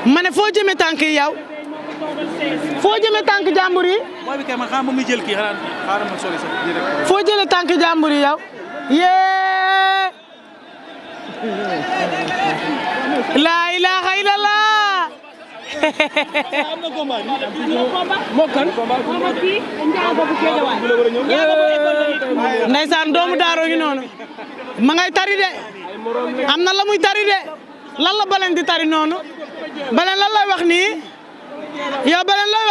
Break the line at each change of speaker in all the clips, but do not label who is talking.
ma ne foo jëmee tànk yi yow foo jëmee tànk jàmbur yi.
mooy bi kay man xaaral ma muy jël kii xaaral ma soli sax direct.
foo jëlee tànk jàmbur yi yow yee laa ilaaha illallah ndeysaan doomu daaro ngi noonu ma ngay tari de am na la muy tari de lan la Balen di tari noonu Balen lan lay wax nii yow Balen lay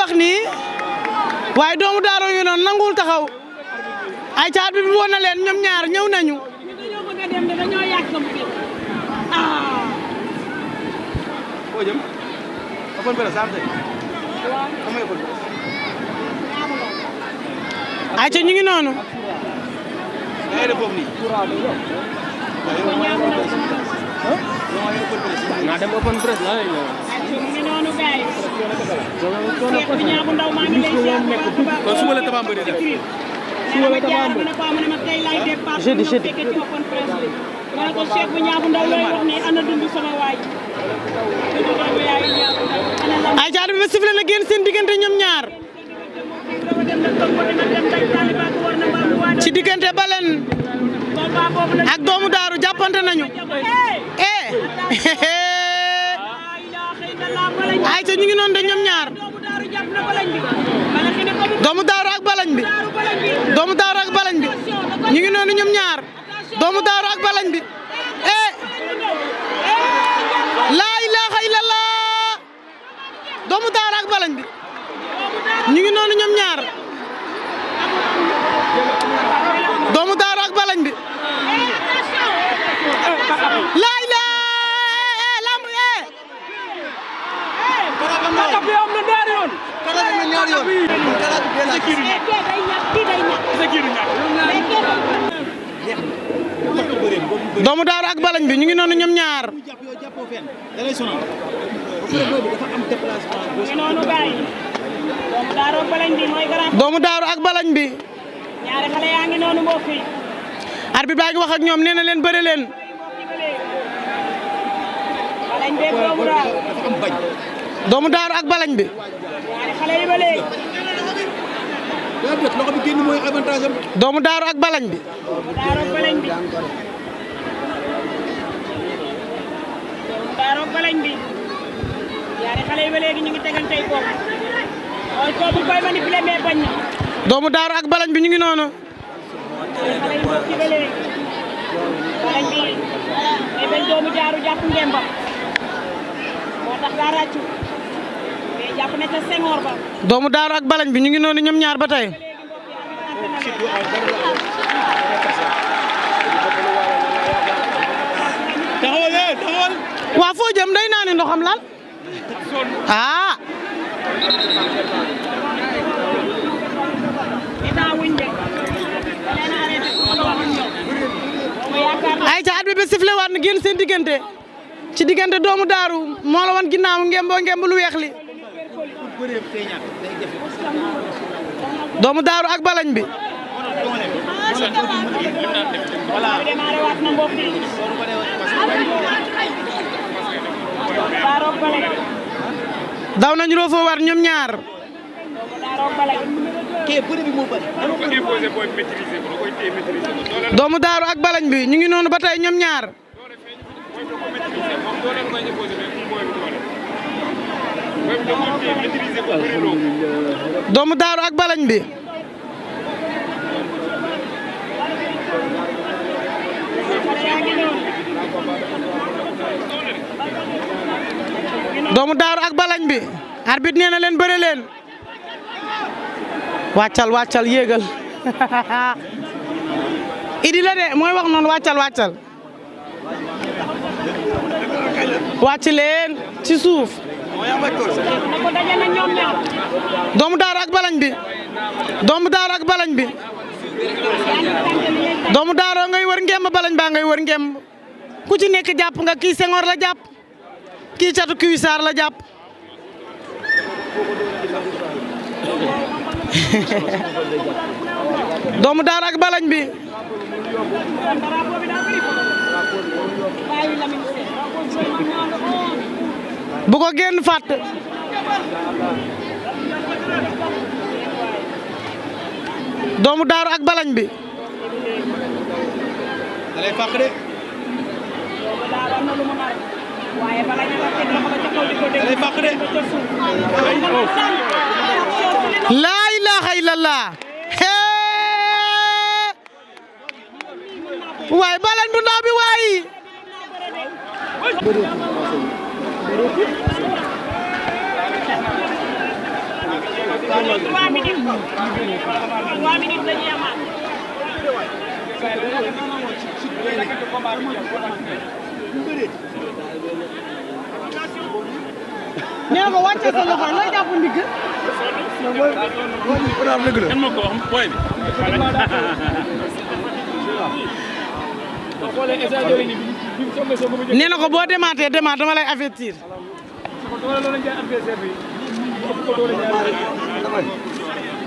wax nii waaye doomu daaro ngi noonu nanguwul taxaw ay caat bi woon na leen ñoom ñaar ñëw nañu ayca ñu ngi noonu
naa dem open press la ñu ngi noonu gaay
kon suba la Tapha Mbeur def
suba la Tapha Mbeur jeudi
ay caat bi ba sifle na génn seen diggante ñoom ñaar ci diggante Balen ak doomu daaru jàppante nañu ay ca ñu ngi noonu de ñoom ñaar doomu daaru ak Balen bi doomu daaru ak Balen bi ñu ngi noonu ñoom ñaar doomu daaru ak Balen bi laa ilaaha illallah doomu daaru ak Balen bi ñu ngi noonu ñoom ñaar doomu daaru ak Balen bi laa ilaaha lamb doomu daaru ak Balen bi ñu ngi noonu ñoom ñaar doomu daaru ak Balen bi
ñaari xale yaa ngi noonu mbokk yi
arbitre baa ngi wax ak ñoom nee na leen bëre leen
Balen beeg doomu daaru
doomu daaru ak Balen bi
ñaari xale yi ba léegi
loxo bi génn mooy avantage am.
doomu daaru ak Balen bi
daaru Balen bi daaru Balen bi ñaari xale yi ba léegi ñu ngi tegantey bopp mooy ko bu koy manipuler mais bañ na
doomu daaru ak Balen bi ñu ngi noonu
xale yi mbokk yi ba léegi Balen bi mais bañ doomu jaaru jàpp ngembam moo tax daa ràccu mais jàpp na ca sengoor ba
doomu daaru ak Balen bi ñu ngi noonu ñoom ñaar ba tey
taxawal
waa foo jëm day naani ndoxam lan ah ay ca at bi ba sifle waat na génn seen diggante ci diggante doomu daaru moo la wan ginnaaw ngemb lu weex li doomu daaru ak Balen bi daw nañu roo foo war ñoom ñaar doomu daaru ak Balen bi ñu ngi noonu ba tey ñoom ñaar doomu daaru ak Balen bi doomu daaru ak Balen bi arbitre nee na leen bëre leen wàccal yéegal idi la de mooy wax noonu wàccal wàcc leen ci suuf doomu daaru ak Balen bi doomu daaru ak Balen bi doomu daaru ngay wër ngemb Balen baa ngay wër ngemb ku ci nekk jàpp nga kii sengoor la jàpp kii catu Kiwisaar la jàpp doomu daaru ak Balen bi bu ko génn fàtt doomu daaru ak balañ bi
da lay fàq de.
waaye bala ñu la teg loxo ba ca kaw di ko dégg.
da lay fàq de.
laa ilaaha illallah waay balañ bu ndaw bi waay nee ko wàcce sa loxo looy jàpp ndigg
kan moo ko wax booy bi.
nee na ko boo demaatee dama lay avertir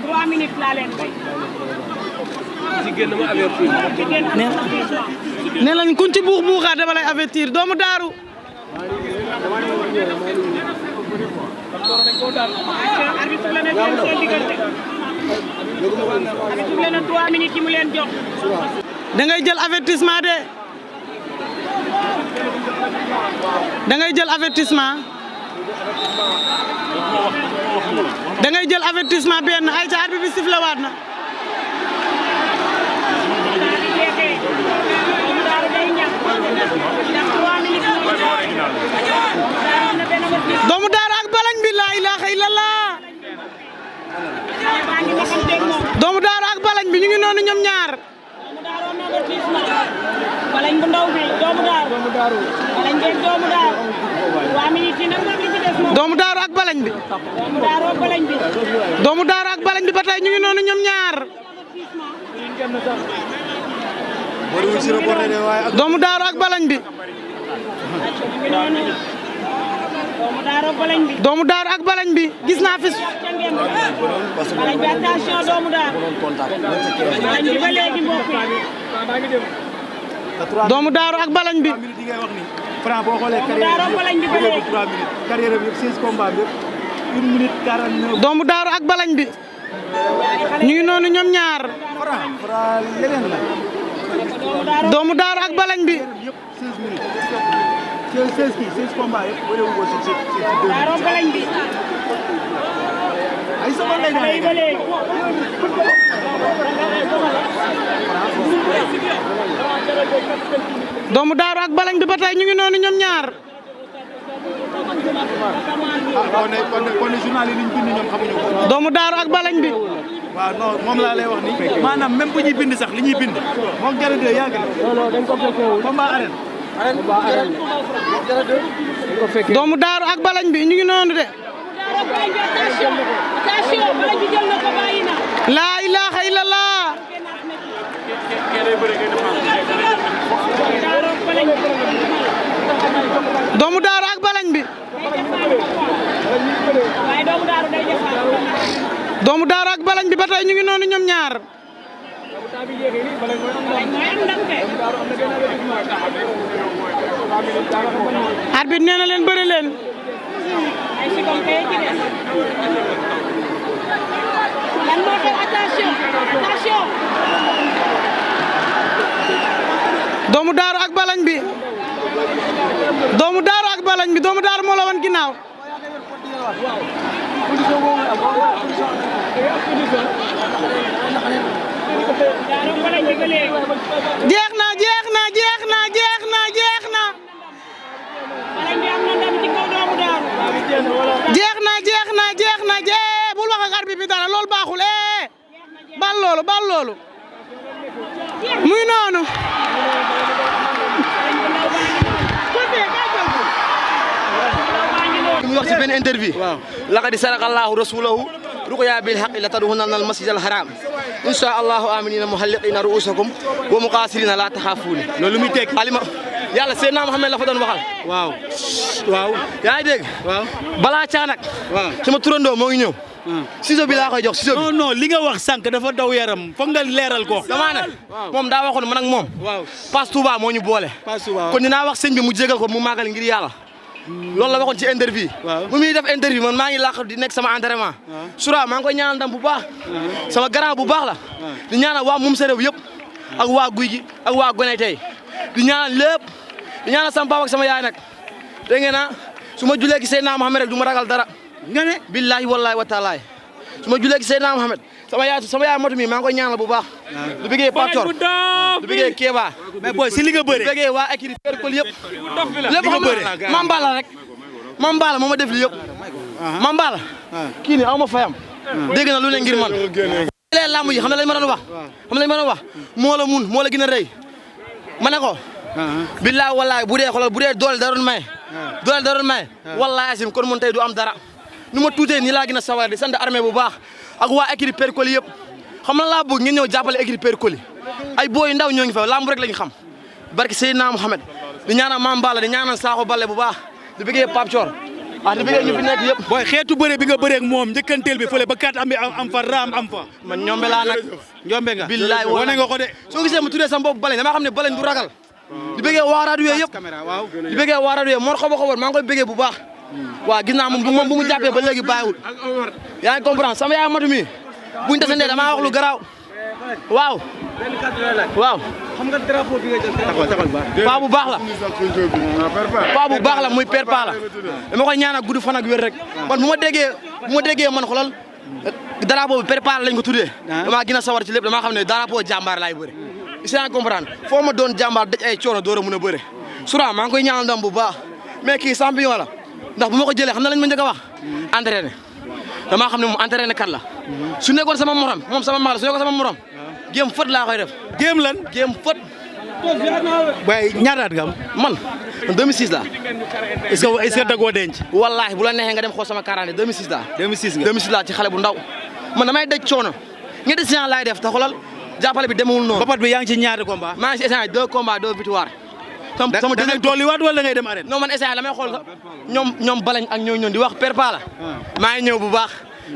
3 minutes laa leen bay.
nee nañ kuñ ci buux buuxaa dama lay avertir doomu daaru
arbitre la ne seen diggante. arbitre la ne 3 minutes yi mu leen jox.
da ngay jël avertissement de da ngay jël avertissement da ngay jël avertissement benn ay ca arbitre bi sifflé waat na doomu daara ak balañ bi laa ilaaha illallah doomu daara ak balañ bi ñu ngi noonu ñoom ñaar
balañ bu ndaw bi doomu daaru balañ beeg doomu daaru 3 minutes yi nag moom li ci des moom
doomu daara ak balañ bi
doomu daaru ak balañ bi
doomu daara ak balañ bi ba tey ñu ngi noonu ñoom ñaar doomu daara ak balañ bi
doomu daaru ak balañ bi
doomu daara ak balañ bi gis naa fi
balañ bi attention doomu daaru balañ bi ba léegi mbokk yi
doomu daaru ak balañ bi
minutes yi ngay wax ni Franc boo xoolee
daaru ak balañ bi ba léegi
3 minutes carrière bi yëpp 16 combats bi yëpp 1 minute 49.
doomu daaru ak balañ bi ñu ngi noonu ñoom ñaar
Franc leneen la.
doomu daaru ak balañ bi
yëpp 16 minutes 16 kii 16 combats yëpp bëre wu ko si 2
daaru ak balañ bi
ay sama lay
xale yi ba léegi
doomu daaru ak balañ bi ba tey ñu ngi noonu ñoom ñaar
kon journal yi liñ bind ñoom xamuñu ko.
doomu daaru ak balañ bi
waaw non moom laa lay wax ni maanaam même bu ñuy bind sax li ñuy bind moom Jara 2 yàgg na. non dañ ko fekkee wu combat arène.
doomu daaru ak balañ bi ñu ngi noonu de
attention balañ bi jël na ko bàyyi na
laa ilaaha illallah doomu daaru ak balañ bi
waaye doomu daaru day defaat
doomu daaru ak balañ bi ba tey ñu ngi noonu ñoom ñaar
balañ mooy am ndam kay
arbitre nee na leen bëri leen
ay seconde kay ci des lan moo xew attention
doomu daaru ak balañ bi doomu daaru ak balañ bi doomu daaru moo la wan ginnaaw
daaru balañ bi ba léegi
jeex na jeex na jeex na jeex na jeex na
balañ bi am na ndam ci kaw doomu daaru
jeex na jeex na jeex na jee bul wax ak arbitre bi dara loolu baaxul bal loolu muy noonu
mu wax ci benn interview laqad sadaqa Allahu rasulahu ruqya bil haqqi la tadkhulunna al masjid al haram insha Allahu aminina muhalliqina ru'usakum wa muqasirina la takhafuna
loolu muy teg
alima yàlla Seydina Muhammad la fa doon waxal
waaw
yaa ngi dégg
waaw
balaa caa nag
waaw
sama turandoo moo ngi ñëw ciseau bi laa koy jox ciseau bi
non li nga wax sànq dafa daw yaram foog nga leeral ko
damaa ne moom daa waxoon man ak moom
waaw
Pass Touba moo ñu boole
Pass Touba
kon dinaa wax sëñ bi mu jégal ko mu màggal ngir yàlla loolu la waxoon ci interview.
waaw
bu muy def interview man maa ngi làq di nekk sama entraînement. Soura maa ngi koy ñaanal ndam bu baax. sama grand bu baax la. di ñaanal waa moom sa réew yëpp. ak waa guy gi ak waa gone tey di ñaanal lépp di ñaanal sama papa ak sama yaay nag dégg ngeen ah su ma julee gi Seydina Mohamed rek du ma ragal dara.
nga ne
billahi wallahi wa taalaay su ma julee gi Seydina Mohamed sama yaay motu mi maa ngi koy ñaanal bu baax. du bëggee Pator du bëggee Kéba.
mais booy si li nga bëre
du bëggee waa équipe percole yëpp. lépp xam nga Mame Balla rek Mame Balla moo ma def li yëpp. Mame Balla kii nii aw ma fayam. dégg na lu ne ngir man. léegi làmb yi xam na lañ ma doon wax. xam nañ ma doon wax moo la mun moo la gën a rëy ma ne ko. billahi wallahi bu dee xoolal bu dee doole da doon may. doole da doon may. wallahi asim kon mun tey du am dara. nu ma tuutee nii laa gën a sawar di sant armée bu baax ak waa équipe percole yëpp xam na laa bëgg ngeen ñëw jàppale équipe percole ay booy ndaw ñoo ngi fa lamb rek lañ xam barki Seydina Mohamed di ñaanal Mame Balla di ñaanal Sakho Baldé bu baax di bëggee Pape Thior di bëggee ñu fi nekk yëpp.
booy xeetu bëre bi nga bëree ak moom njëkkanteel bi fële ba kat am fa raam am fa.
man ñombe laa nag.
ñombe nga
billaay
wane nga ko de.
soo gisee mu tuddee sama bopp Baldé damaa xam ne Baldé du ragal. di bëggee waa rajo yëpp di bëggee waa rajo moo xobo maa ngi koy bëggee bu baax. waaw gis naa moom bu mu jàppee ba léegi bàyyiwul yaa ngi comprendre sama yaay matu mi buñ tasandee damaa wax lu garaaw waaw
xam nga drapeau bi nga jël
paa bu baax la paa bu baax la muy père paa la dama koy ñaanal gudd fan ak wér rek man bu ma déggee man xoolal drapeau bi père paa la lañ ko tuddee damaa gën a sawar ci lépp damaa xam ne drapeau jàmbaar laay bëre isi yaa ngi comprendre foo ma doon jàmbaar daj ay coono door a mën a bëre Soura maa ngi koy ñaanal ndam bu baax mais kii champion la ndax bu ma ko jëlee xam na lañ ma njëkk a wax entraîné damaa xam ne moom entraîné kat la su nekkoon sama morom moom sama mag la su nekkoon sama morom géem fët laa koy def
géem lan
géem fët
waaye ñaataat nga am
man 2006 la
est-ce que dagoo denc
wallaahi bu la neexee nga dem xool sama 40 2006 la
2006
la ci xale bu ndaw man damay daj coono ñetti séance laay def te xoolal jàppale bi demewul noonu
bapat bi yaa ngi ci ñaari combat
maa ngi ci essence 2 combats 2 victoires
sama deuxième dolliwaat wala ngay dem arène
non man essence la may xool ñoom balañ ak ñoo di wax père la maa ngi ñëw bu baax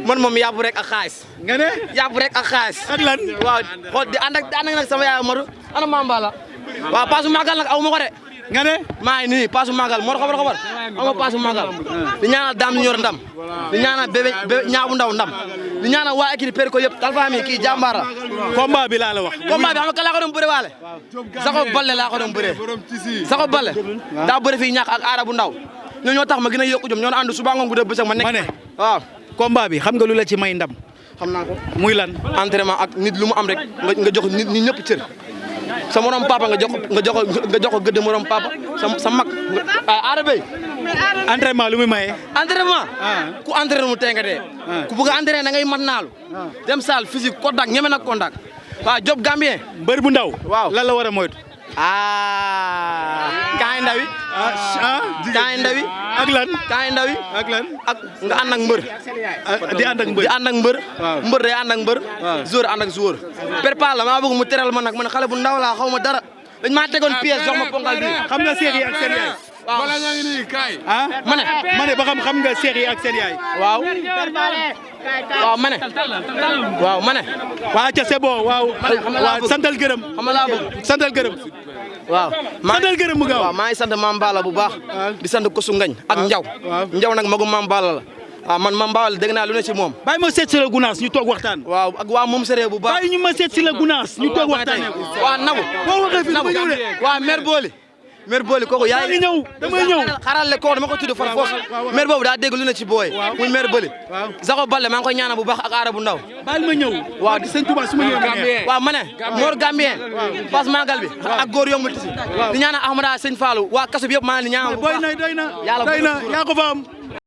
man moom yàpp rek ak xaalis
nga ne
yàpp rek ak xaalis
ak lan
waaw xool di ànd ak nag sama yaay Modou ana Mame Balla waaw paasu màggal nag aw ma ko de
nga ne
maa ngi nii paasu màggal moo xabar aw ma paasu màggal di ñaanal daam ñu yor ndam di ñaanal bébé ñaabu ndaw ndam di ñaanal waa équipe per ko yëpp Talfa mi kii jàmbaar la
combat bi laa la wax
combat bi xam nga kan laa ko doon bëre waale Sakho Baldé laa ko doon bëree Sakho Baldé daa bëre fii ñàkk ak aara bu ndaw ñoo tax ma gën a yokku jom ñoo ànd suba ngoon guddeeg bëccëg ma nekk waaw
combat bi xam nga lu la ci may ndam
xam naa ko
muy lan
entraînement ak nit lu mu am rek nga jox nit ñi ñëpp cër sa morom papa nga jox ko gëdd morom papa sa mag aara bay
entraînement lu muy maye
entraînement ku entraîné mu tee nga dee ku bëgg a entraîné da ngay mat naalu dem salle physique contact ñeme nag contact waaw job gambien
mbër bu ndaw
waaw
lan la war a moytu
kaay ndawi kaay ndawi
ak lan
kaay ndawi
ak lan
ak nga ànd ak mbër
di ànd ak mbër
di ànd ak mbër mbër day ànd ak mbër joueur ànd ak joueur perpa la maa bëgg mu teral ma nag man xale bu ndaw laa xaw ma dara dañ maa tegoon pièce jox ma ponkal bi
xam nga seex yi ak seen yaay
waaw
wala ñoo ngi nii kaay.
ma ne
ba xam nga seex yi ak seen yaay
waaw waaw ma ne waaw ma ne
waaw ca c'est bon waaw santal gërëm
xam nga laa bëgg
santal gërëm
waaw
santal gërëm mu gaaw
waaw maa ngi sant Mame Balla bu baax di sant Kosu Ngañ ak Njaw Njaw nag magum Mame Balla la waaw man Mame Balla dégg naa lu ne ci moom
bàyyi ma seet si la Gunaas ñu toog waxtaan
waaw ak waa moom séré bu baax
bàyyi ñu ma seet si la Gunaas ñu toog waxtaan
waaw Nabou
boo waxee fi dama ñëw de
waaw mère Booli kooku yaay
ngi ñëw damay ñëw
xaral le kooku dama ko tudd far force mère boobu daa dégg lu ne ci booy muy mère Booli Sakho Baldé maa ngi koy ñaanal bu baax ak aara bu ndaw
bàyyi ma ñëw
waaw
di sëñ Touba su ma ñëwee
waaw ma ne Mor Gambien Pass Magal bi ak góor yombul tisi di ñaanal Ahmada sëñ Fallou waa kaso bi yëpp maa ngi ñaanal bu baax
doy na yaa ko fa am